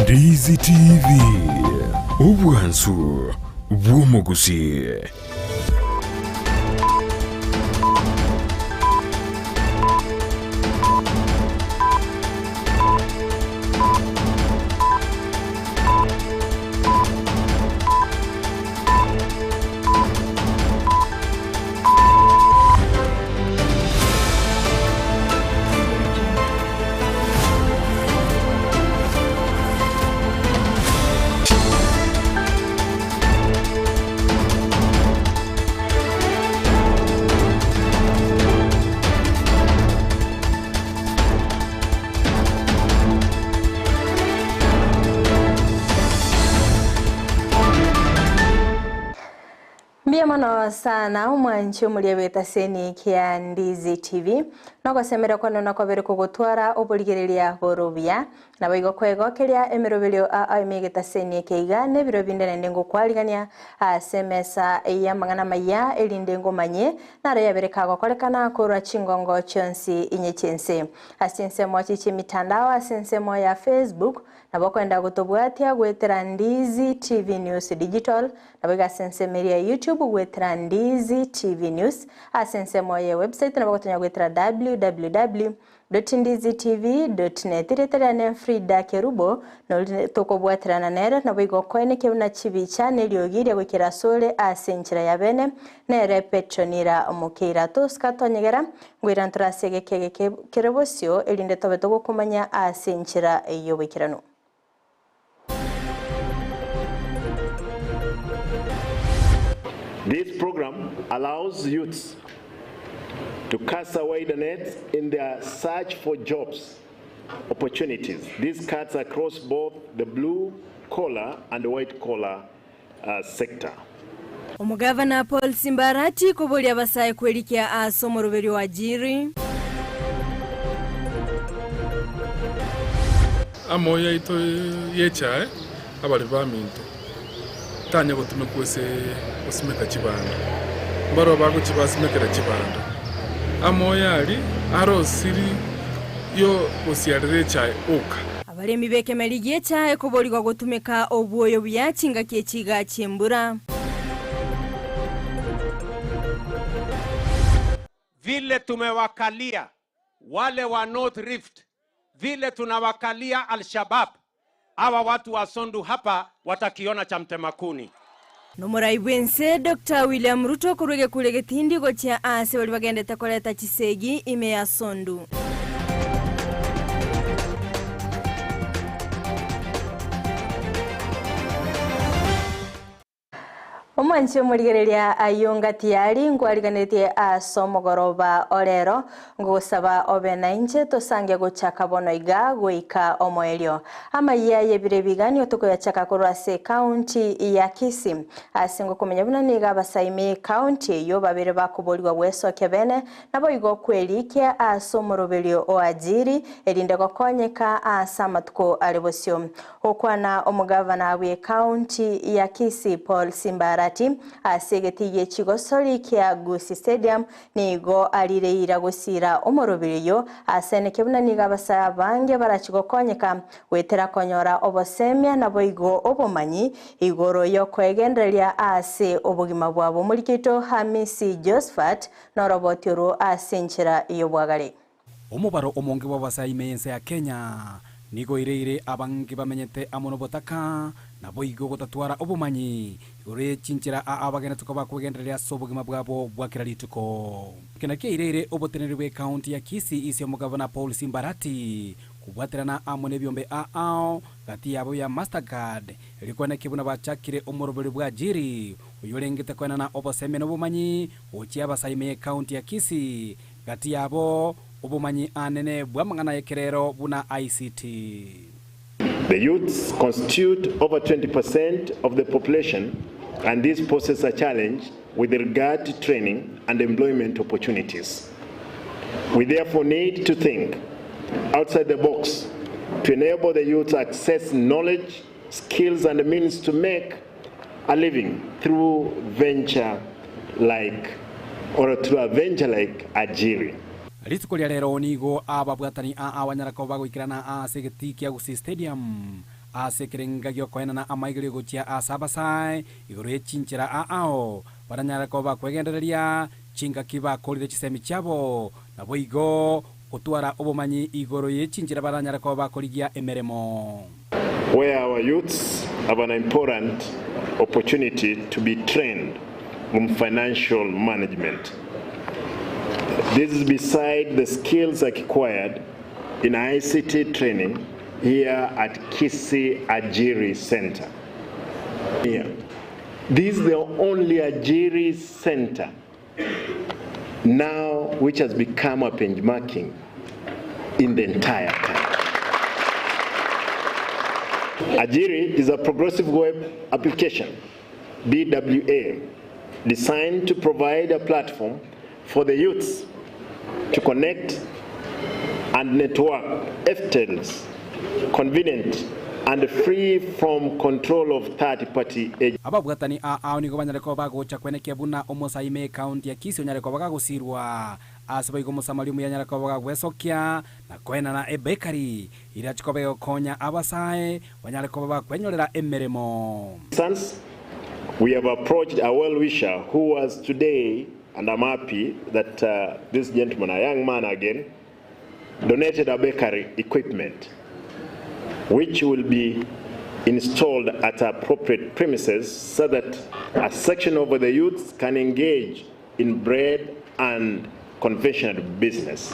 Ndizi TV, obwansu bw'omogusii. Mbuya mono sana omwanchi omoria bw'etaseni kia Ndizi TV. Nogosemeria kwane nokobere kogotwara oborigereria bore obuya. Naboigo kwegokeria emeroberio ao ime y'egetaseni eke iga nebiro binde naende ngokwarigania ase emesa y'amang'ana amaya erinde ngomanye naro yabere kagokorekana korwa chingongo chionsi inye chi'ense. Ase chinsemo chi chi'emitandao ase ensemo ya Facebook nabo okoenda gotobwatia goetera Ndizi TV News Digital Naboigo ase ensemo eria ya YouTube goetera Ndizi TV News, ase ensemo ye website nabo gotonya goetera www.ndizitv.net. Erieta riane Frida Kerubo, nori tokobwaterana nere, naboigo okoenekia buna chibicha na eriogi ria goikera asore ase enchera ya bene, nere Petronira Mokeira. Tosika tonyegera, ngoira ntore ase egeka egeke kere bosio, erinde tobe togokomanya ase enchera y'oboikeranu. This program allows youths to cast a wider net in their search for jobs opportunities. This cuts across both the blue collar and white collar uh, sector. Omogavana Paul Simbarati koboria abasae kwerikia ase omoroberio o Ajiri. Amoyo aito y'echae abare baminto tanya gotumekwa ase gosimeka chibando, mbarabwo bagochia basimekera chibando. Amoyo aria arosiri y'ogosiarera echae oka. Abaremi b'ekemeri gi'echae koborigwa gotumeka obwoyo buya chingaki echiga chi'embura. Vile tumewakalia wale wa North Rift, vile tunawakalia Al-Shabaab, hawa watu wa Sondu hapa watakiona cha mtema kuni. Nomorai bw'ense Doctor William Ruto korwa egekuro egetindi gochia aase baria bagendete koreta chisegi ime ya Sondu. Omwanchi omorigereria ayio ngatiari nkwariganetie ase omogoroba o rero, ngogosaba obe nainche tosange gochaka bono iga goika omoerio. Amayia y'ebiro ebiganio tokoyachaka korwa ase ecounty ya Kisii. Ase ngokomenya buna nigo abasaimi ecounty eyio babere bakoborigwa gwesokia bene naboigo kwerikia ase omoroberio o Ajiri erinde gokonyeka ase amatuko are bosio. Gokwana omogavana bw'ecounty ya Kisii Paul Simba Arati ase egetii gie chigosori kia Gusii Stadium nigo arire eira gosiira omorobiri oyio aseneke buna nigo abasae abange barachi gokonyeka goetera konyora obosemia naboigo obomanyi igoro yokoegendereria ase obogima bwabo. Omoriki oito Hamisi Josphat noroboti orwo ase enchera y'obwagare. Omobaro omonge bw'abasae ime y'ense ya Kenya nigo oireire abange bamenyete amo nobotaka, naboigo gotatwara obomanyi igoro ye chinchera aa abagenete koba kwegendereria ase obogima bwabo bwa kera rituko. Eke nakio eireire oboteneneri bw'ecounty ya Kisii ase omogabana Paul Simbarati kobwaterana amo nebiombe aao gati yabo ya Mastercard erio koenekia buna bachakire omoroberio bw'ajiri oyorengete koenana obosemia nobomanyi gochia abasae ime y'ecounty ya Kisii Gati yabo, obomanyi anene bw'amang'ana y'ekerero buna ICT. The youths constitute over 20% of the population and this poses a challenge with regard to training and employment opportunities. We therefore need to think outside the box to enable the youths access knowledge, skills and means to make a living through venture like or through a venture like Ajiri. Rituko ria rero nigo ababwatani aa banyara koba bagoikerana ase egetii kia Gusii Stadium. Ase ekerenga gi'okoenana amaigerio gochia ase abasae igoro ye chinchera aao baranyare koba bakwegendereria chingaki bakorire chisemi chiabo, naboigo gotwara obomanyi igoro ye chinchera baranyare koba bakorigia emeremo. Where our youths have an important opportunity to be trained on financial management. This is beside the skills acquired in ICT training here at Kisii Ajiri Center. Here. This is the only Ajiri Center now which has become a benchmarking in the entire country. Ajiri is a progressive web application, BWA, designed to provide a platform for the youths to connect and network FTELs, convenient and free from control of third party agents. Ababwatani aa nigo banyare koba bagocha kwenekia buna omosae ime ekaunti ya Kisii onyare koba gagosirwa. Ase boigo Omosamaria omuya anyare koba gagwesokia na koenana ebekari irache koba egokonya abasae banyare koba bakwenyorera emeremo. Sons, we have approached a well-wisher who was today, and I'm happy that uh, this gentleman, a young man again, donated a bakery equipment which will be installed at appropriate premises so that a section of the youths can engage in bread and conventional business.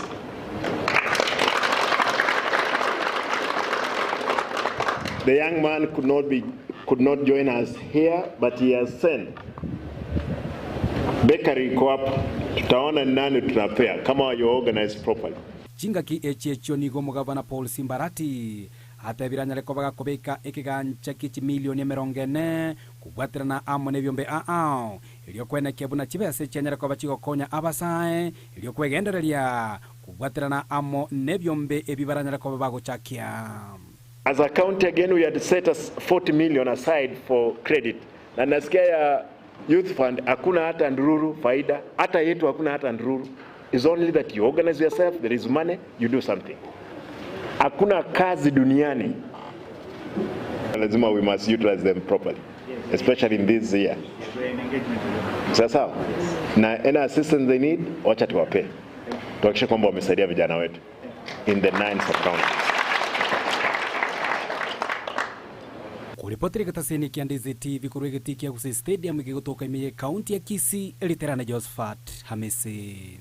The young man could not be could not join us here but he has sent bakery iko hapo, tutaona ni nani tunapea kama you organize properly. Chingaki echi echio nigo omogavana Paul Simbarati atebire anyare koba gakobeka ekegancha gie chimilioni emerongo ene kobwaterana amo nebiombe aao erio kwenekia buna chibesa echi anyare koba chigokonya abasae erio kwegendereria kobwaterana amo nebiombe ebi baranyare koba bagochakia. As a county again we had set as 40 million aside for credit na nasikia ya youth fund hakuna hata ndururu faida hata yetu hakuna hata ndururu is only that you organize yourself there is money you do something hakuna kazi duniani lazima we must utilize them properly especially in this year sawa sawa na any assistance they need wacha tuwape tuhakikishe kwamba wamesaidia vijana wetu in the nine sub counties Koripotera egetaseni kia Ndizi TV korwa egetii kia Gusii Stadium egegotoka ime ye county ya Kisii, Riterane Josephat Hamisi.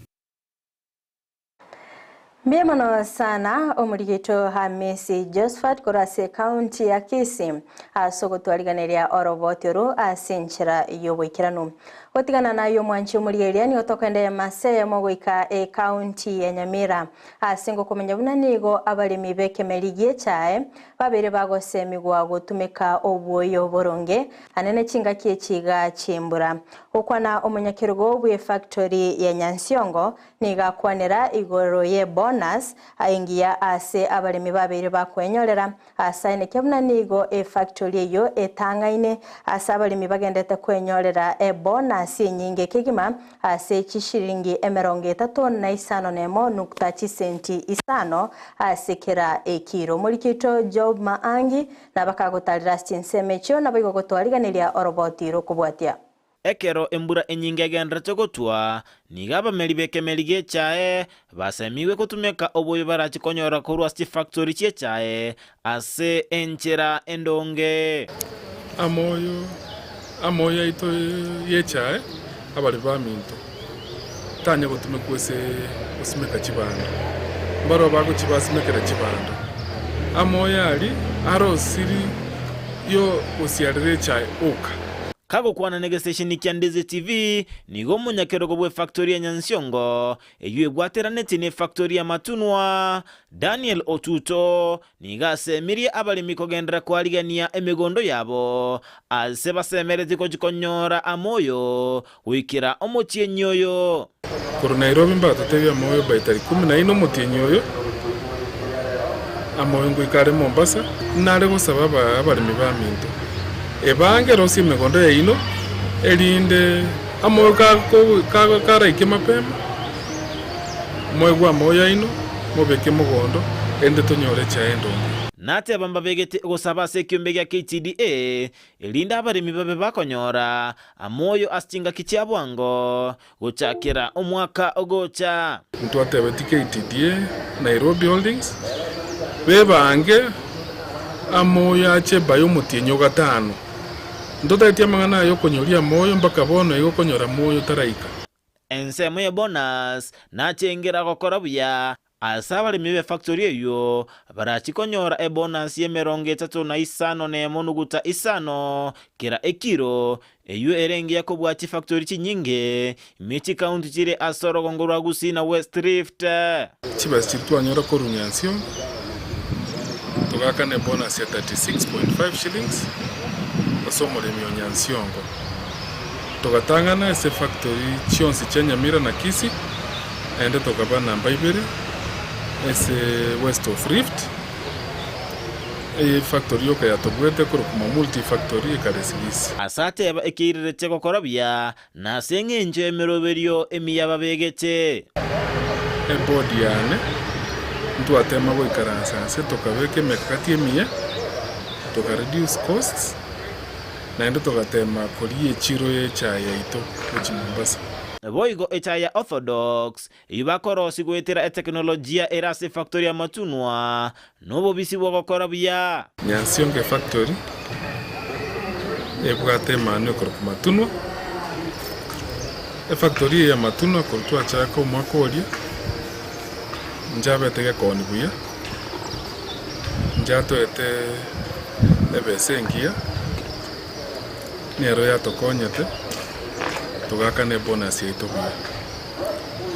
Mbuya mono sana omorigeto Hamisi Josephat korwa ase ecounty ya Kisii ase ogotwariganeria oroboti oro ase enchera y'oboikeranu. Gotigana naye omwanchi omorigereria nigo tokoenderea mase eyemo goika ecounty ya Nyamira ase ngokomenya buna nigo abaremi b'ekemeri gi'echae Babeire bagosemigwa gotumeka obwoyo boronge, anene chingaki echi iga chi'embura. Gokwana omonyakerogo bw'efactory ya Nyansiongo nigo akwanera igoro y'ebonus engiya ase abaremi babeire bakwenyorera ase aenekia buna nigo efactory eyio etang'aine ase abaremi bagendete kwenyorera ebonus enyinge kegima ase chishiringi emerongo etato na isano nemo nukta chisenti isano ase kera ekiro. Omoriki oito Job Maangi nabakagotarera ase chinsemo echio naboigo gotwariganeria oroboti rokobwatia. Ekero embura enyinge egenderete gotwa, nigo abameri b'ekemeri gi'echae basemigwe gotumeka oboyo barache konyora korwa ase chifactori chi'echae ase enchera endonge. Amoyo amoyo aito y'echae abare baminto tanya gotumekwa ase gosimeka chibando, mbarabwo bagochia basimekera chibando. Amoyo aria arosiri y'ogosiarera echae oka. Kagokwana negesesheni kia Ndizi TV, nigo omonyakerogo bw'efactori ya Nyansiongo, eyio ebwateranetie nefactori ya Matunwa, Daniel Otuto, Nigo asemirie abaremi kogenderera koarigania emegondo yabo, ase basemeretie gochia konyora amoyo goikera omotienyi oyo. Korwa Nairobi mbatotebie amoyo by tariki kumi na ine omotienyi oyo, amoyo ngoika are Mombasa, nare gosaba abaremi baminto, ebange rosie emegondo yaino, erinde amoyo karaike mapema, Moegwe amoyo aino, mobeke mogondo, erinde tonyore echae endonge. Nateba mbabegete ogosaba ase ekiombe gia KTDA, erinde abaremi babe bakonyora amoyo ase chingaki chia bwango gochakera omwaka ogocha. Ntwatebeti KTDA, Nairobi Holdings, bebange amoyo ache by omotienyi o gatano. Ntotageti amang'ana aya okonyoria amoyo mpaka bono iga okonyora amoyo taraika. Ensemo ya bonus nachengera gokora buya Ase abaremi b'efactori eyio barachie konyora ebonus y'emerongo etato na isano nemo nuguta isano kera ekiro, eyio ere engiya kobua chifactori chinyinge ime chikaunti chire ase orogongo rwa Gusii na West Rift. Chibesa chiria twanyora korwa Nyansiongo togakana ebonus ya 36.5 shillings ase omoremi o Nyansiongo. Togatang'ana ase efactori chionsi chia Nyamira na Kisii. Naende tokaba namba ibere ase West of Rift, eye efactory yoka yatobwete korokwa Mamulti Factory ekare Sigisi. Ase ateba ekeirerete gokora buya, na ase engencho y'emeroberio emiya babegete. Eboard yane ntwatema goikaransa nse tokabeka emekakati emiya, toka reduce costs, naende togatema koria echiro y'echae yaito gochia Mombasa. Boigo echae ya Orthodox, eyio bakorosia goetera eteknolojia ere ase efactori y'amatunwa, nobobisi bw'ogokora buya. Nyansiongo efactori ebwate emanwa ekorokwa matunwa. Efactori eye ya matunwa korwa twachaka omwaka oria, nchabete gekoni buya, nchatoete ebesa engiya. Nero yatokonyete togakana ebonus yaito buya.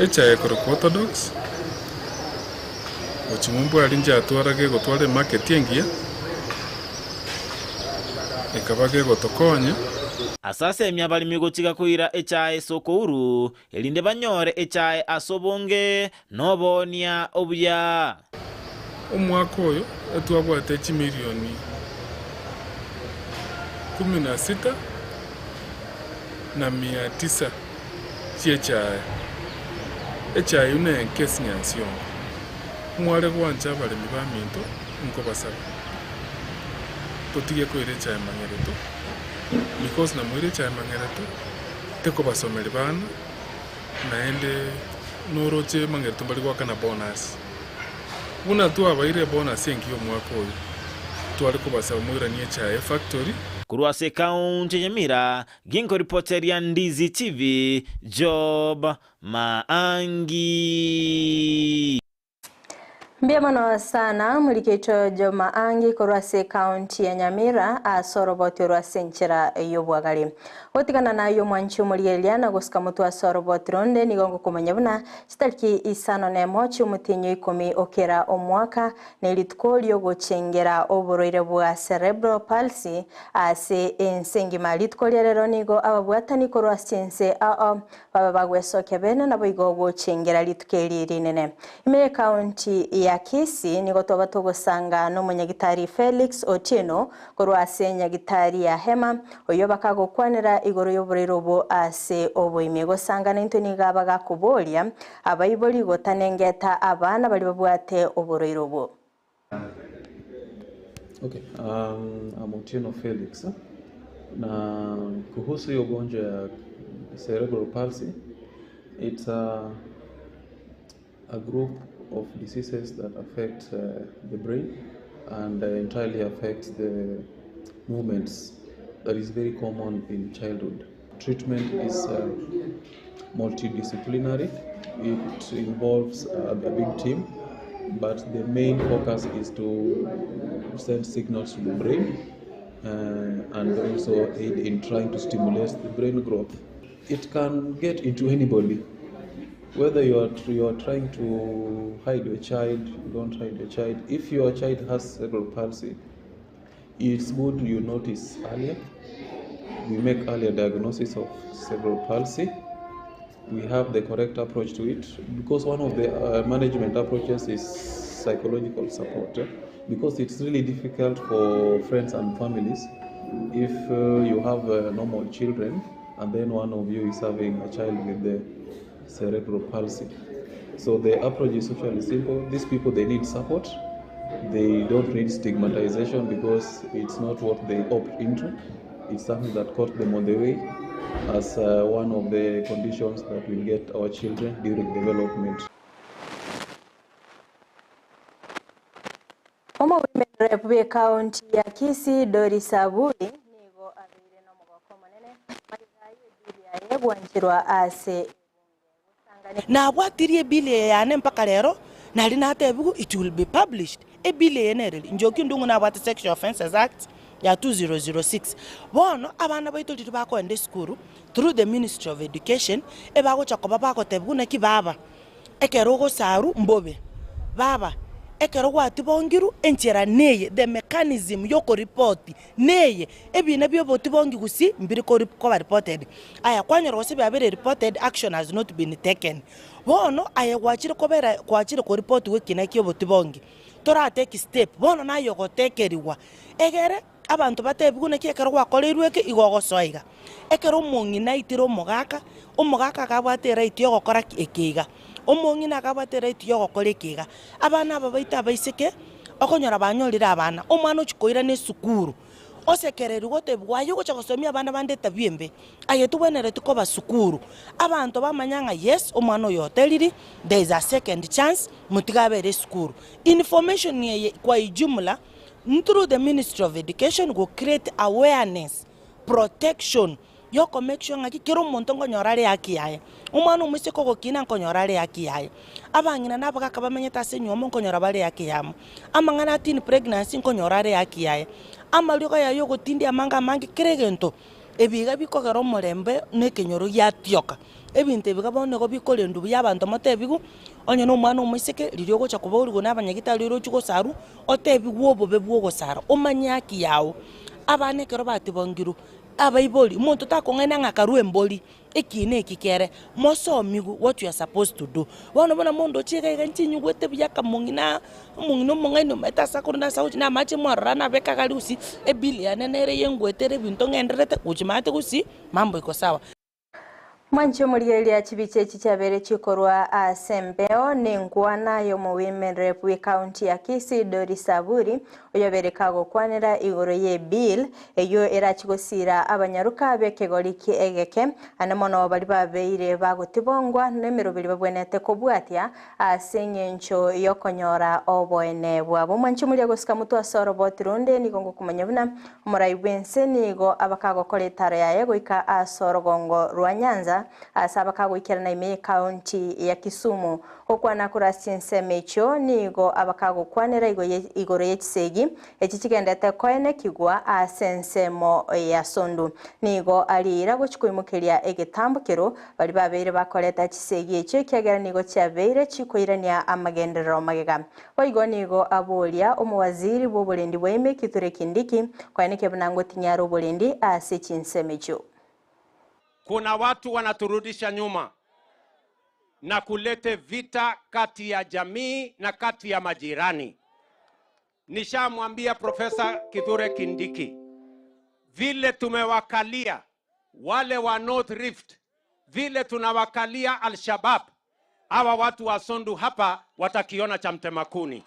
Echae ekorokwa Orthodox, gochia ng'umbu aria nchatwara gegotwara emarket engiya, ekaba gegotokonya. Ase asemia abaremi gotiga koira echae ase okouru, erinde banyore echae ase obonge na oboonia obuya. Omwaka oyo etwabwate chimilioni kumi na sita na mia tisa chi'echae. Echae eyio nenke ase Nyansiongo. Mware gwancha abaremi baminto nkobasaba totige koira echae mang'ereto because namoira echae mang'ereto tekobasomeri bana naende noroche mang'ereto mbari goakana bonus. Buna twabaire bonus engiya omwaka oyo, tware kobasaba moiranie echae efactory. Korwa ase ekaunti ya Nyamira, ginkoripoteria Ndizi TV, Job Maangi. Mbuya mono sana Murikeito Joma Angi korwa ase ekaunti ya Nyamira ase oroboti orwo ase enchera y'obwagare. Gotigana nayio omwanchi omorigereria na gosika motwe ase oroboti ronde nigo ngokomanya buna Chitariki isano nemo chi'omotienyi o ikomi o kera omwaka nerituko ri'ogochengera oborwaire bwa cerebral palsy ase ense engima. Rituko ria rero nigo ababwatani korwa ase chinse ao babe bagwesokia bene naboigo gochengera rituko eri rinene. Ime y'ekaunti ya Kisii nigo twaba togosanga nomonyagitari Felix Otieno Korwa ase nyagitari ya Hema, oyio bakagokwanera igoro y'oborwaire obwo ase oboime. Gosanga naintwe nigo abagakoboria abaibori gotanengeta abana baria babwate oborwaire obwo. Okay, I'm Otieno Felix na kuhusu hiyo ugonjwa ya cerebral palsy it's a, a group of diseases that affect the brain and entirely affects the movements that is very common in childhood. Treatment is multidisciplinary. It involves a, a big team, but the main focus is to send signals to the brain and also aid in trying to stimulate the brain growth. It can get into anybody. Whether you are, you are trying to hide your child, you don't hide your child. If your child has cerebral palsy, it's good you notice earlier. We make earlier diagnosis of cerebral palsy. We have the correct approach to it because one of the management approaches is psychological support. Eh? Because it's really difficult for friends and families if you have normal children and then one of you is having a child with the cerebral palsy. So the approach is usually simple. These people, they need support. They don't need stigmatization because it's not what they opt into. It's something that caught them on the way as one of the conditions that will get our children during development. Omowomen rep bw'ekaunti ya Kisii Doris Aburi nigo abeire nomogoko omonene magega y'ebili yaye gwancherwa ase ebunge. Gosangani. Nabwatirie ebill eye yane mpaka rero, nari natebigwe it will be published. Ebill eye nereri? Njoki Ndung'u nabwate Sexual Offences Act ya 2006. Bono abana baito riria bakoenda esukuru through the Ministry of Education, ebagocha koba bagotebigwa naki baba, Ekero ogosarwa mbobe, baba, ekero gwatibongirwe, enchera neye, the mechanism yokoripoti neye, ebina bi'obotibongi gusii mbiri kori koba reported. Aya kwanyora gose biabeire reported, action has not been taken. Bono aye gwachire kobera gwachire koripoti gw'ekina ki'obotibongi, tora take step, bono naye ogotekerigwa, egere abanto batebigwe naki ekero gwakoreirwe eke igo ogosoa iga. Ekero omong'ina aitire omogaka, omogaka akabwate eright yogokora ki? Eke iga. Omong'ina akabwate eright yogokora eke iga. Abana aba baito abaiseke, okonyora banyorire abana, omwana ochia koirana esukuru, osekererigwe otebigwe aye ogocha gosomia abana bande etabia embe, aye tobwenereti koba sukuru. Abanto bamanya ng'a yes, omwana oyo oteriri, there is a second chance, motige abere esukuru. Information eye kwa ijumla, through the ministry of education go create awareness. protection yoko make sure ng'aki kera omonto nkonyora are haki yaye. Omwana omoiseke ogokina nkonyora are haki yaye. Abang'ina na abagaka bamenyete ase enywomo nkonyora bare haki yamo. Amang'ana a teen pregnancy nkonyora are haki yaye. Amariogo aya ya ogotindia amange amange kera egento, ebi iga bikogera omorembe na ekenyoro giatioka. Ebinto ebi iga bono nigo bikorendwa buya abanto motebigwe, onye na omwana omoiseke riria ogocha koborigwa na abanyagitari oroche gosarwa, otebigwe obobe bwa ogosara, omanye haki yago. Abana ekero batibongirwe, abaibori, omonto takong'aina ng'a karue embori, eki na eki kere, mosomigwe what you are supposed to do. Bono buna mondoche iga iga inche nyigwete buya akamong'ina, omong'ina omong'aini omanyete ase akorwa na ase agochia na amache mwarora nabeka iga aria gusii, ebill yane nere eyengwete ere ebinto ng'endererete gochia maate gusii, mambo iko sawa. Mwanche omorigereria chibicha echi chiabeire chikorwa ase embeo nenkwana y'omowomen rep bw'ecounty ya Kisii Doris Aburi oyobeire kagokwanera igoro y'ebill eyio erachi gosira abanyaruka b'ekegori egeke ande mono baria babeire bagotibongwa nemeroberi babwenerete kobwatia ase eng'encho y'okonyora oboene bwabo. Mwanche omoria gosika motwe ase oroboti ronde nigo ngokomanya buna Omorai bw'ense nigo abakagokora etaro yaye goika ase orogongo rwa Nyanza, ase abakagoikerana ime y'Ekaunti ya Kisumu. Gokwana korwa ase chinsemo echio nigo abakagokwanera igoro ye chisegi echi chigendete koenekigwa ase ensemo ya Sondu. Nigo ariira gochia koimokeria egetambokero baria babeire bakoreta chisegi echio ekiagera nigo chiabeire chikoirania amagenderero magega. Boigo nigo aboria omowaziri bw'oborendi bwaime Kithure Kindiki koenekia buna ngotinyare oborendi ase chinsemo echio. Kuna watu wanaturudisha nyuma na kulete vita kati ya jamii na kati ya majirani. Nishamwambia Profesa Kithure Kindiki vile tumewakalia wale wa North Rift, vile tunawakalia Al-Shabaab, hawa watu wa Sondu hapa watakiona cha mtema kuni.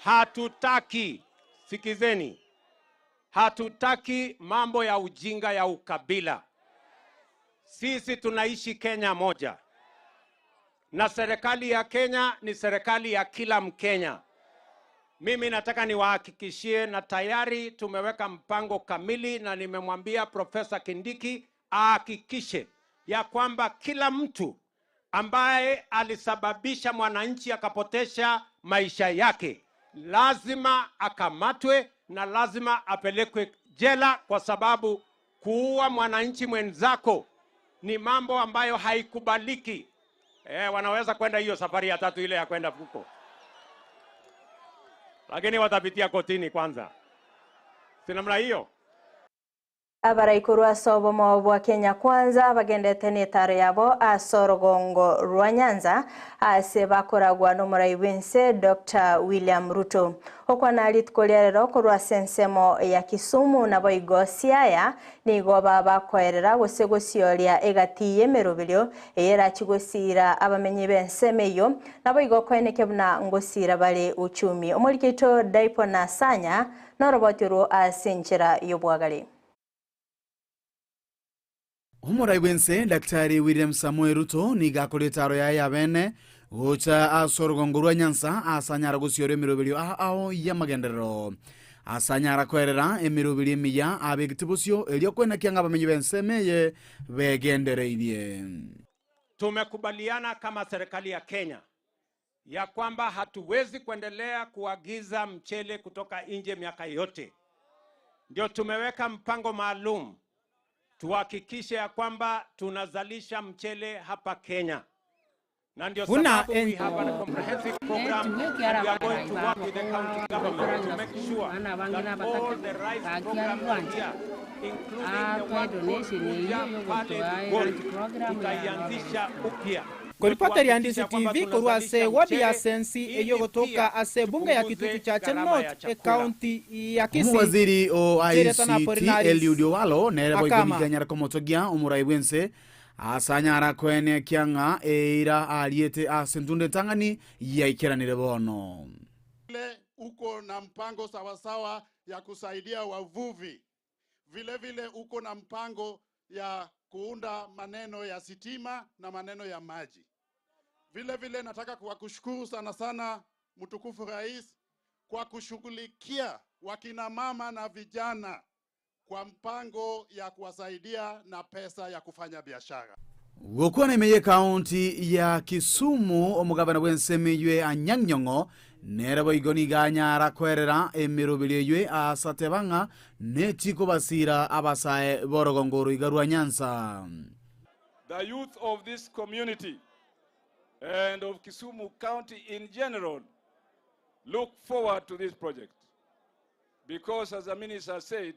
Hatutaki, sikizeni, hatutaki mambo ya ujinga ya ukabila. Sisi tunaishi Kenya moja, na serikali ya Kenya ni serikali ya kila Mkenya. Mimi nataka niwahakikishie, na tayari tumeweka mpango kamili, na nimemwambia Profesa Kindiki ahakikishe ya kwamba kila mtu ambaye alisababisha mwananchi akapotesha maisha yake lazima akamatwe na lazima apelekwe jela, kwa sababu kuua mwananchi mwenzako ni mambo ambayo haikubaliki. Wanaweza kwenda hiyo safari ya tatu ile ya kwenda huko, lakini watapitia kotini kwanza, si namna hiyo? Abarai korwa ase obomo bwa Kenya Kwanza bagendete netaro yabo ase orogongo rwa Nyanza ase bakoragwa n'omorai bw'ense Dr William Ruto. Okwana rituko ria rero korwa ase ensemo ya Kisumu naboigo Siaya nigo babakoerera gose gosioria egati y'emeroberio eye erachi gosiira abamenyi b'ensemo eyio naboigo koeneke buna ngosiira bare uchumi. Omoriki oito Dipona Sanya noroboti orwo ase enchera y'obwagare. Omorai bw'ense Daktari William Samoei Ruto nigo akora etaaro yaye ya bene gocha ase orogongo rwa Nyanza ase anyara gosiora emeroberio ao ao y'amagenderero. Ase anyara koerera emeroberio emiya abegete bosio erio koenekia ng'a abamenyi b'ensemo eye begendereirie. Tumekubaliana kama serikali ya Kenya ya kwamba hatuwezi kuendelea kuagiza mchele kutoka nje miaka yote. Ndio tumeweka mpango maalum tuhakikishe ya kwamba tunazalisha mchele hapa Kenya. Na ndio Buna sababu we have a comprehensive program and we are going to work with the county government to make sure that all the rice programs here including the one called Kuja pale Migori tutaianzisha upya. Koripota ria Ndizi TV korwa ase wodi ya Sensi eyogotoka ase bunge ya Kitutu Chache North ekaunti ya Kisii Omuwaziri o Chireta na ICT Apollinaris Eliud Owalo nere Akama. boigo anyara komotogia omorai bwense ase anyara koenekia ng'a eira ariete ase entunde entang'ani yaikeranire bono. Vile uko na mpango sawasawa ya kusaidia wavuvi, vile vile uko na mpango ya kuunda maneno ya sitima na maneno ya maji. Vile vile nataka kuwakushukuru sana sana mtukufu Rais kwa kushughulikia wakina mama na vijana kwa mpango ya kuwasaidia na pesa ya kufanya biashara. Gokwana ime y'ekaunti ya Kisumu omogabana bw'ensemo eywe Anyang' Nyong'o nere boigo nigo anyara koerera emeroberi eywe ase ateba ng'a netikobasira abasae b'orogongo oro iga rwa Nyanza. The youth of this community and of Kisumu County in general look forward to this project because, as the minister said,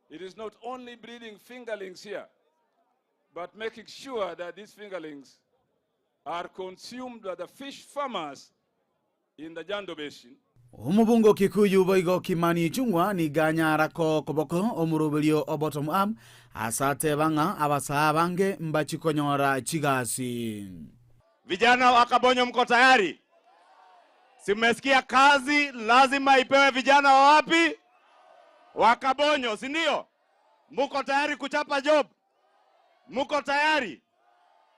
it is not only breeding fingerlings here, but making sure that these fingerlings are consumed by the fish farmers in the Jando Basin. Omobungo Kikuyu boigo Kimani Ichung'wa nigo anyara ko koboko omoroberio o bottom up ase ateba ng'a abasae abange mbachikonyora chigasi. Vijana wa Kabonyo mko tayari? Si mmesikia kazi lazima ipewe vijana wa wapi? Wa Kabonyo, si ndio? Muko tayari kuchapa job? Muko tayari?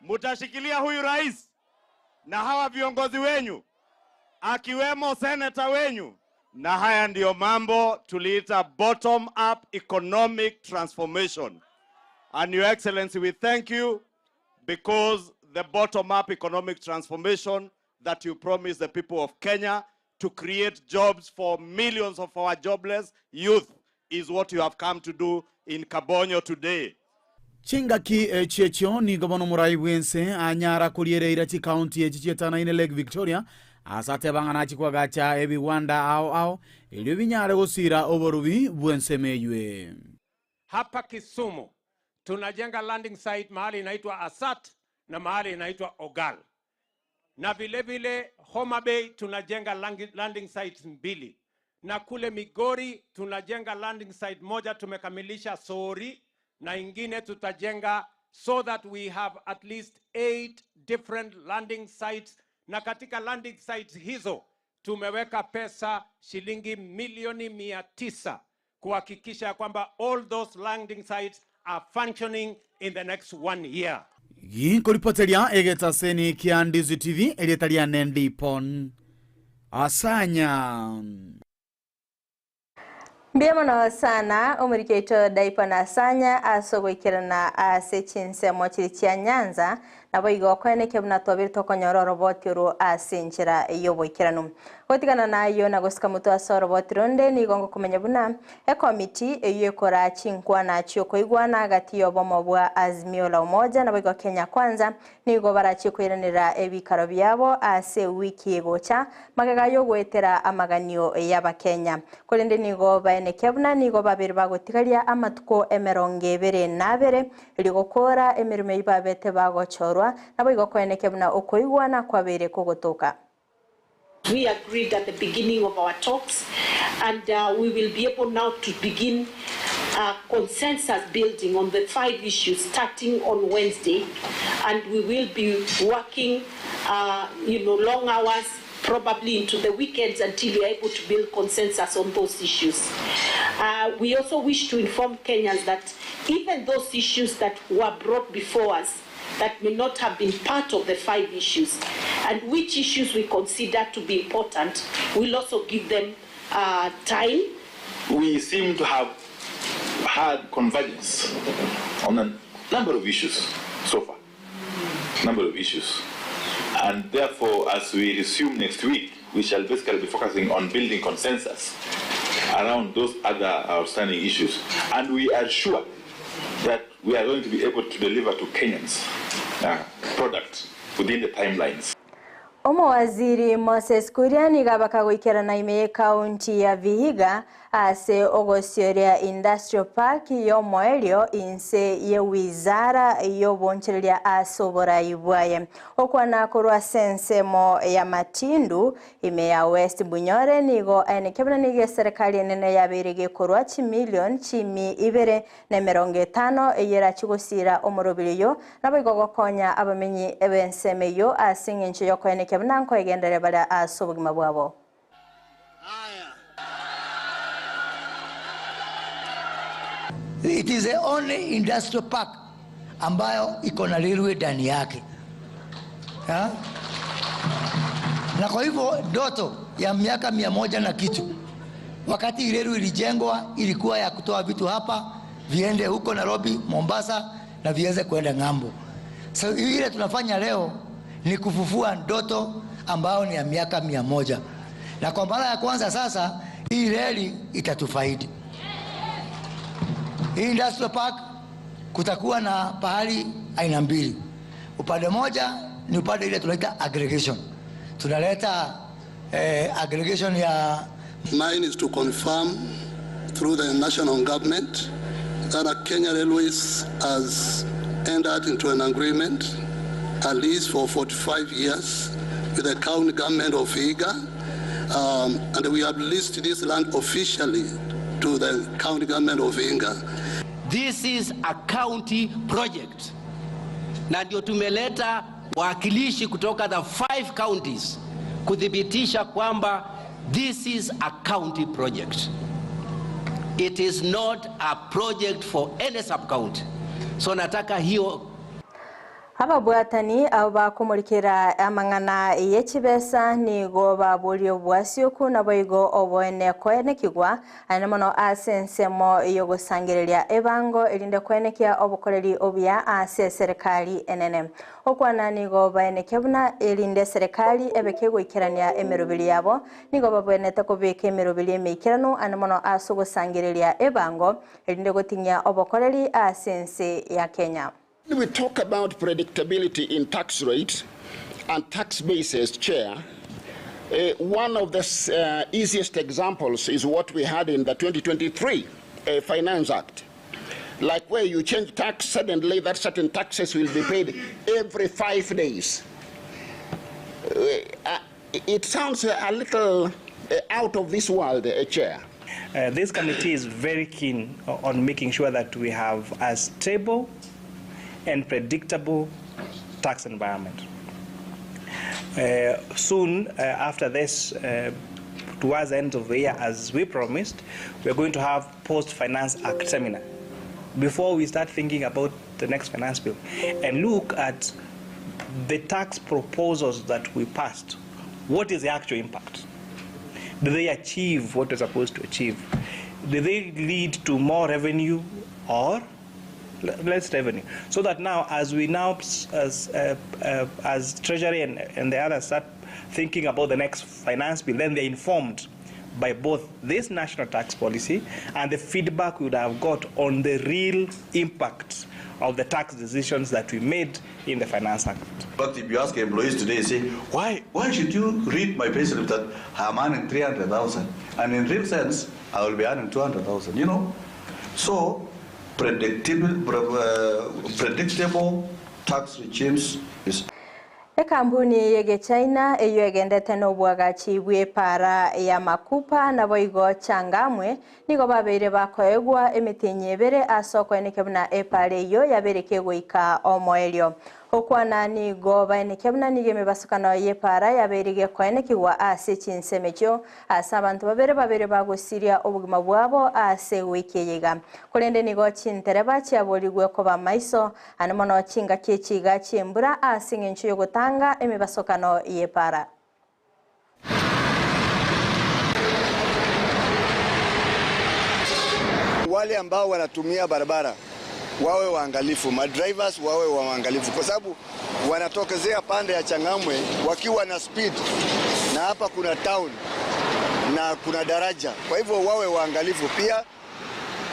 Mutashikilia huyu rais na hawa viongozi wenyu akiwemo seneta wenyu? Na haya ndiyo mambo tuliita bottom up economic transformation. And your excellency, we thank you because the bottom up economic transformation that you promised the people of Kenya to create jobs for millions of our jobless youth is what you have come to do in Kabonyo today. Chingaki echi echio nigo bono omorai bw'ense anyara koriereira chikaunti echi chietanaine Lake Victoria ase ateba ng'a nachi koagacha ebiwanda ao ao erio binyare gosira oborubi bw'ensemo eywe. Hapa Kisumu tunajenga landing site mahali inaitwa Asat na mahali inaitwa Ogal, na vile vile Homa Bay tunajenga landing sites mbili, na kule Migori tunajenga landing site moja tumekamilisha Sori, na ingine tutajenga so that we have at least 8 different landing sites, na katika landing sites hizo tumeweka pesa shilingi milioni 900 kuhakikisha ya kwamba all those landing sites are functioning in the next 1 year. Ginkoripoteria egetaseni kia Ndizi TV erieta riane Ndipon Asanya. Mbuya mono sana omoriki oito Daipo Asanya ase ogoikerana ase chinsemo chiri chia Nyanza nabo igo okoeneke buna twabere tokonyora oroboti oro ase enchera y'oboikeranu. Gotigana nayo na gosika motwe ase oroboti ronde nigo ngokomenya buna ekomiti eyio ekora chinkwana chiokoigwana gati y'obomo bwa Azimio la Umoja naboigo Kenya Kwanza nigo barachie koiranera ebikaro biabo ase ewiki egocha magega y'ogoetera amaganio y'Abakenya. Korende nigo baenekia buna nigo babere bagotigaria amatuko emerongo ebere na abere erio gokora emeremo eyio babete bagochorwa, naboigo koenekia buna okoigwana kwabeire kogotoka. We agreed at the beginning of our talks and uh, we will be able now to begin uh, consensus building on the five issues starting on Wednesday and we will be working uh, you know, long hours probably into the weekends until we are able to build consensus on those issues. Uh, we also wish to inform Kenyans that even those issues that were brought before us that may not have been part of the five issues and which issues we consider to be important, we'll also give them uh, time. We seem to have had convergence on a number of issues so far. Number of issues. And therefore, as we resume next week, we shall basically be focusing on building consensus around those other outstanding issues. And we are sure that we are going to be able to deliver to Kenyans product within the timelines. Omowaziri Moses Kuria nigo abakagoikerana ime y'ekaunti ya Vihiga ase ogosioria Industrial Park y'omoerio inse y'ewizara y'obonchereria ase oborai bwaye. Okwana korwa ase ensemo ya Matindu ime ya West Bunyore nigo aenekia buna nigo eserikali enene yabeire gekorwa chimilion chimi ibere na emerongo etano eyio erachie gosira omorobiri oyo naboigo gokonya abamenyi b'ensemo eyio ase eng'encho y'okoenekia buna nkoegendereria bare ase obogima bwabo. It is the only industrial park ambayo iko na railway ndani yake ha? Na kwa hivyo ndoto ya miaka mia moja na kitu, wakati reli ilijengwa ilikuwa ya kutoa vitu hapa viende huko Nairobi, Mombasa na viweze kuenda ng'ambo. So ile tunafanya leo ni kufufua ndoto ambayo ni ya miaka mia moja, na kwa mara ya kwanza sasa hii reli itatufaidi. Hii industrial park kutakuwa na pahali aina mbili. Upande moja ni upande ile tunaita aggregation, tunaleta eh, aggregation ya Mine is to confirm through the national government that Kenya Railways has entered into an agreement, a lease for 45 years with the county government of Vihiga, and we have leased this land officially to the county government of Vihiga. This is a county project, na ndio tumeleta wawakilishi kutoka the five counties kuthibitisha kwamba this is a county project. It is not a project for any sub county. So nataka hiyo Ababwatani abo bakomorikera amang'ana y'echibesa nigo baboria obwasi oku naboigo oboene koenekigwa aene mono ase ensemo yogosangereria ebango erinde koenekia obokoreri obuya ase eserikali enene. Okwana nigo baenekia buna erinde eserikali ebeke goikerania emeroberi yabo nigo babwenerete kobeka emeroberi emeikeranu ane mono ase ogosangereria ebango erinde goting'ia obokoreri ase ense ya Kenya. When we talk about predictability in tax rates and tax bases, Chair, one of the easiest examples is what we had in the 2023 Finance Act. Like where you change tax, suddenly that certain taxes will be paid every 5 days. It sounds a little out of this world, Chair. This committee is very keen on making sure that we have a stable and predictable tax environment. Soon after this, towards the end of the year, as we promised, we are going to have Post-Finance Act seminar before we start thinking about the next finance bill and look at the tax proposals that we passed. What is the actual impact? Do they achieve what they're supposed to achieve? Do they lead to more revenue or less revenue? So that now, as we now, as Treasury and the others start thinking about the next finance bill, then they're informed by both this national tax policy and the feedback we would have got on the real impact of the tax decisions that we made in the Finance Act. But if you ask employees today, say, why, why should you read my payslip that I'm earning 300,000? And in real sense, I will be earning 200,000, you know? So, predictable, predictable tax regimes is Ekambuni y'Egechina eywo egendete n'obwagachi bw'epara ya Makupa nabo igo Changamwe nigo babeire bakoegwa emitenyi ebere ase okoeneke buna epara eyo yabereke goika omoerio. Okwana nigo baeneke buna nigo emebasukano y'epara yabeire gekoenekigwa ase chinsemechio ase abantu babere babere bagosiria obogima bwabo ase wiki eyeiga. Korende nigo chintereba chiaborigwe koba maiso ane mono chingaki echiga chiembura ase eng'encho yogotanga emebasukano y'epara. Wale ambao wanatumia barabara wawe waangalifu, madrivers wawe waangalifu, kwa sababu wanatokezea pande ya Changamwe wakiwa na speed, na hapa kuna town na kuna daraja. Kwa hivyo wawe waangalifu pia,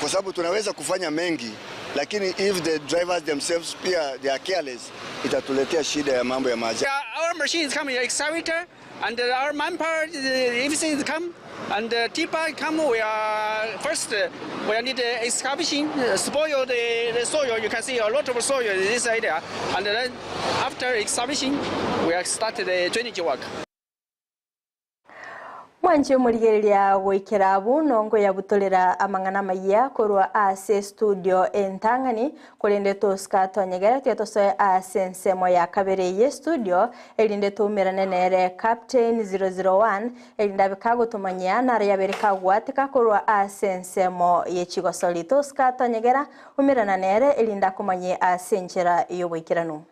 kwa sababu tunaweza kufanya mengi, lakini if the drivers themselves pia they are careless, itatuletea shida ya mambo ya maji. Our machines come excavator and our manpower, everything is come and tipper come. We are first we need excavation, spoil the soil. You can see a lot of soil in this area, and then after excavation, we are started the drainage work. Mwanchi omorigereria goikera abu nongo yabutorera amang'ana maiya korwa ase studio entang'ani korende tosika tonyegere tiga tosoe ase ensemo ya kabere ye studio erinde toumerane nere Captain 001 erinde abe kagotomanyia naro yabere kagwatika korwa ase ensemo ye chigosori tosika tonyegera umerana nere erinde akomanye ase enchera y'oboikeranu.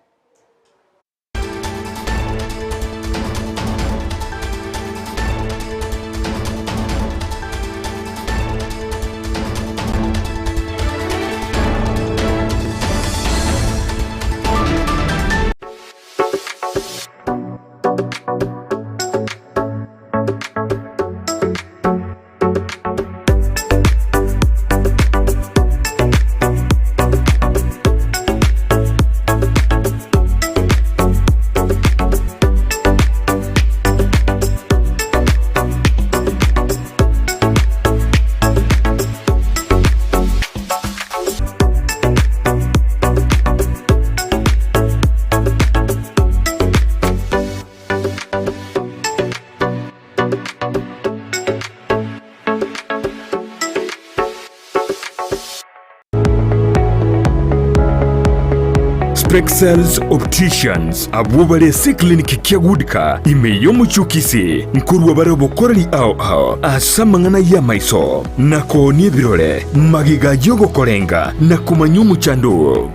Spexels Opticians abwo bare ase eclinic kia Goodcar ime y'omochukisi nkorwa bare obokoreri ao ao ase amang'ana y'amaiso na koonia ebirore magega y'ogokorenga na komanya omochando oo.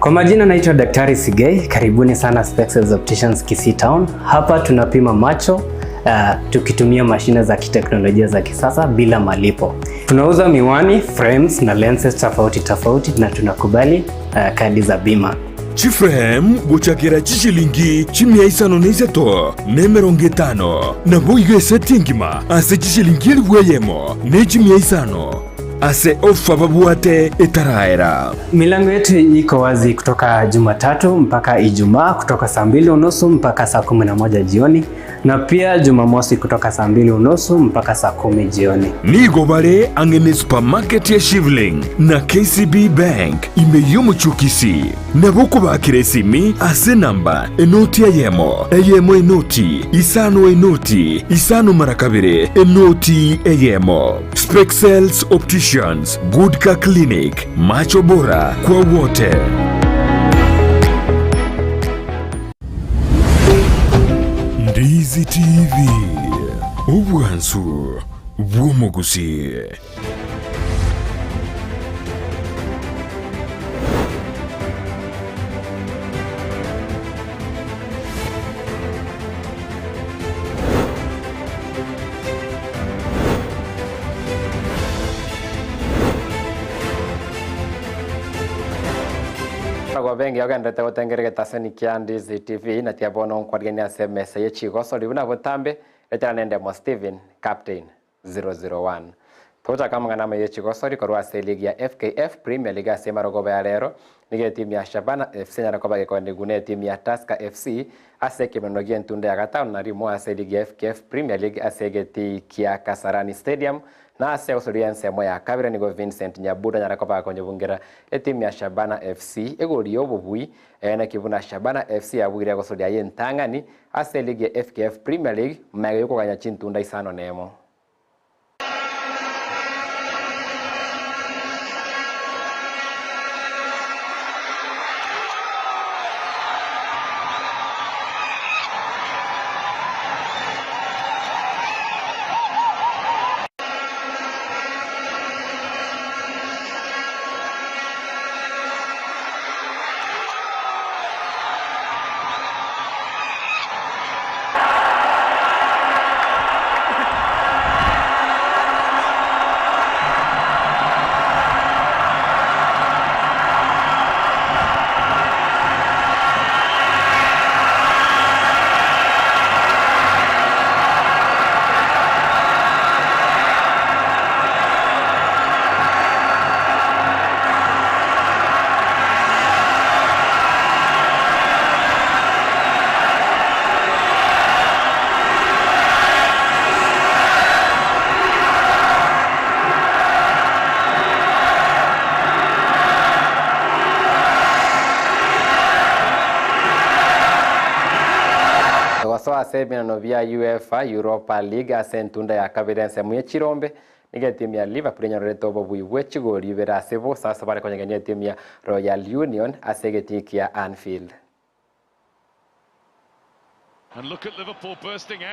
Kwa majina naitwa Daktari Sigei, karibuni sana Spexels Opticians Kisii Town. Hapa tunapima macho tukitumia mashine za kiteknolojia za kisasa bila malipo. Tunauza miwani, frames na lenses tofauti tofauti na tunakubali kadi za bima. Chiframe gochakera chishilingi chimia isano na isato na emerongo etano nabo igo eseti engima ase chishilingi elifu eyemo na echimia isano ase ofa babwate etaraera. Milango yetu iko wazi kutoka Jumatatu mpaka Ijumaa kutoka saa 2:30 mpaka saa 11 jioni na pia Jumamosi kutoka saa 2:30 mpaka saa 10 jioni. Nigo bare ang'e supermarket ya Shivling na KCB Bank ime y'omochukisi nabo kobakera esimi ase namba enoti eyemo eyemo enoti isano enoti isano mara kabere enoti eyemo. Spexels Opticians, Goodcar Clinic, macho bora kwa wote. Ndizi TV, obwansu bw'omogusi. Emarogoba engiya ogenderete gotengera egetaseni kia Ndizi TV na tiga bono nkwariganie ase emesa ye chigosori buna botambe retera nende Mo Steven Captain 001. Togochaka amang'ana amaya ye chigosori korwa ase eligi ya FKF Premier League ase emarogoba ya rero nigo etimu ya Shabana FC enyare koba gekoenigwa na etimu ya Tusker FC ase ekemenwa gi'entunda ya gatano na rimo ase eligi ya FKF Premier League ase egetii kia Kasarani Stadium Na ase egosoria ensemo ya kabere nigo Vincent Nyabuto anyare koba akonyebungera etimu ya Shabana FC egori y'obobui, naki buna Shabana FC yabuire egosoria y'entang'ani ase eligi ya FKF Premier League magega y'okoganya chintunda isano nemo. Gosoa ase ebinano bia UEFA Europa League ase entunda ya kabere ensemo ye chirombe, nigo etimu ya Liverpool enyororete obobui bwe chigori ibere ase bosa ase bare konyegenia etimu ya Royal Union ase egetii kia Anfield. And look at Liverpool bursting out.